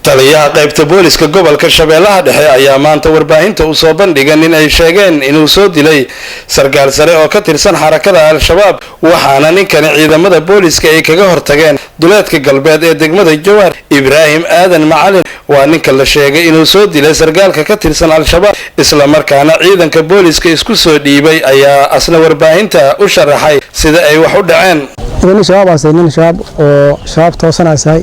Taliyaha qaybta booliska gobolka Shabeellaha Dhexe ayaa maanta warbaahinta u soo bandhigay nin ay sheegeen inuu soo dilay sarkaal sare oo ka tirsan Xarakada Al-Shabaab, waxaana ninkani ciidamada booliska ay kaga hortageen duleedka galbeed ee degmada Jowhar. Ibraahim Aadan Macalin waa ninka la sheegay inuu soo dilay sarkaalka ka tirsan Al-Shabaab, islamarkaana ciidanka booliska isku soo dhiibay ayaa asna warbaahinta u sharaxay sida ay wax u dhaceen. Nin Shabaab aasay, nin Shabaab oo Shabaab toosanaasay,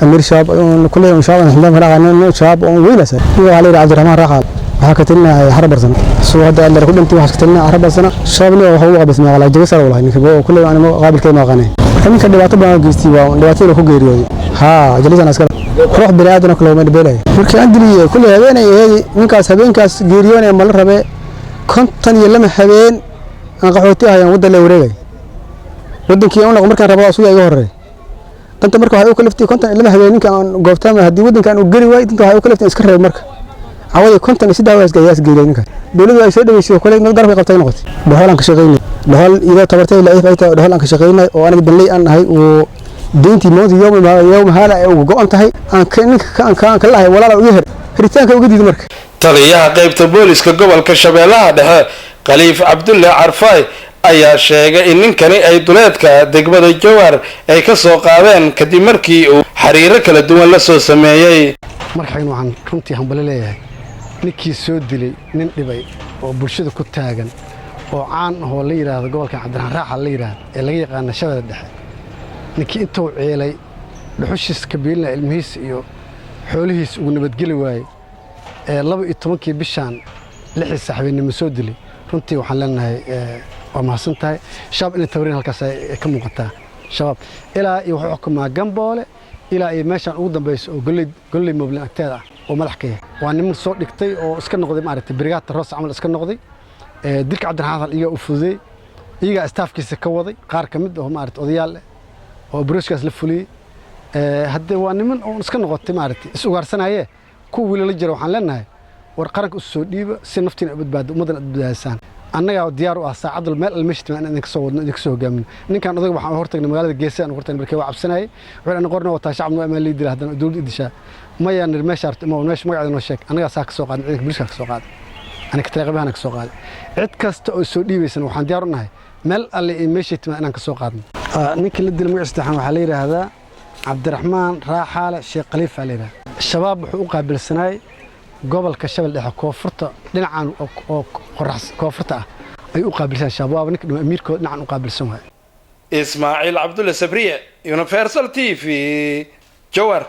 amiir Shabaab kuley, Shabaab xildhibaan ka dhaqan, nin Shabaab oo weynasay. Waxaa la yidhi Cabdiraxmaan Raaxaal, waxaa ka talinaya Xarabarsana soo hadda alle ku dhintay, waxaa ka talinaya Xarabarsana. Shabaabni waxa uu qabisnaa walaa jaga sar walahi ninka oo kuley aan qaabilkay ma aqaanay. Marka ninka dhibaato badan oo geystay, waa dhibaatada ku geeriyooday. Haa, jalisan askar ruux bini aadan oo kale uma dhibeelay. Markii aan diliyay kuley habeenay ahayd, ninkaas habeenkaas geeriyoonaya ma la rabe. 52 habeen aan qaxooti ahayan waddan la wareegay, wadankii aan noqo markaan rabo asuga iga horeey danta. Marka waxay u kaliftay 52 habeen ninka aan goobtaama haddii wadanka aan u geli waay, danta waxay u kaliftay iska reeb. Marka cawadii 53 waas geelay ninka. Dowladdu ay soo dhaweysay kale garabka qabtay noqotay. Dhuxul aan ka shaqeynay, dhuxul iyadoo tabartay laif ay tahay, dhuxul aan ka shaqeynay oo aniga danley aan ahay oo deyntii maanta yowma haala ay uga go'an tahay aan ka ninka aan ka lahay walaala uga her heritaanka uga diiday marka. Taliyaha qaybta booliska gobolka Shabeellaha Dhexe, Khaliif Cabdulle Carfaay, ayaa sheegay in ninkani ay duleedka degmada Jowhar ay ka soo qaadeen kadib markii uu xiriiro kala duwan la soo sameeyey. Markaxigna waxaan runtii hambali leeyahay ninkii soo dilay nin dhibay oo bulshada ku taagan oo caan ahoo la yidhaahdo gobolkan Cabdiraxmaan Raaxa la yidhaahdo ee laga yaqaana Shabeelle Dhexe. Ninkii intuu ceelay dhuxushiis kabiilina ilmihiisa iyo xoolihiis ugu nabadgeli waayey ee 12-kii bishaan 6-dii saxbeennimo soo dilay, runtii waxaan leenahay waa mahadsan tahay. Shabaab inay tabarin halkaas ay ka muuqataa. Shabaab ilaa iyo wuxuu xukumaa Gamboole ilaa iyo meeshaan ugu dambayso oo Golley Moblin agteeda ah oo madax ka yahay. Waa niman soo dhigtay oo iska noqday maaragtay brigaadta Roos camal iska noqday. Dilka Cabdiraxmaan Xasan iyagaa u fududey, iyagaa staafkiisa ka waday, qaar ka mid oo maaragtay odayaal eh oo broskaas la fuliyey. Haddee waa niman oo iska noqotay maaragtay is ugaarsanayee. Kuwa wili la jira waxaan leenahay, war qaranka u soo dhiiba si naftiina u badbaado, ummaddana aad badbaadisaan. Annagaa diyaar u ah saacadul meel almeesha timaa in idinka soo wadno, idinka soo hogaamino. Ninkan odaga waxaan hortagnay magaalada geesa aan hortagnay. Markii waa cabsanayay, wuxuu ana qorna wataa, shacabna waa amaan lii dila, haddana dowladda idishaa maya nir meesha arto ima meesha magaceeda noo sheeg. Annagaa saa ka soo qaadnay, ciidanka booliska ka soo qaaday, aniga taleeqabahana ka soo qaaday. Cid kasta oo soo dhiibaysana waxaan diyaar u nahay meel alle iyo meeshay timaa inaan ka soo qaadno. Ninkii la dilay magaciisa saddexaan waxaa la yidhaahdaa Cabdiraxmaan Raaxaale Sheekh Khaliif aa la yidhahdaa. Shabaab wuxuu u qaabilsanaay gobolka Shabel Dhexe, koonfurta dhinacan oo qorax koonfurta ah ayuu u qaabilsan. Shabaab waaba ninka dhuma amiirkooda dhinacan u qaabilsan waay. Ismaaciil Cabdulle Sabriye, Universal TV, Jowhar.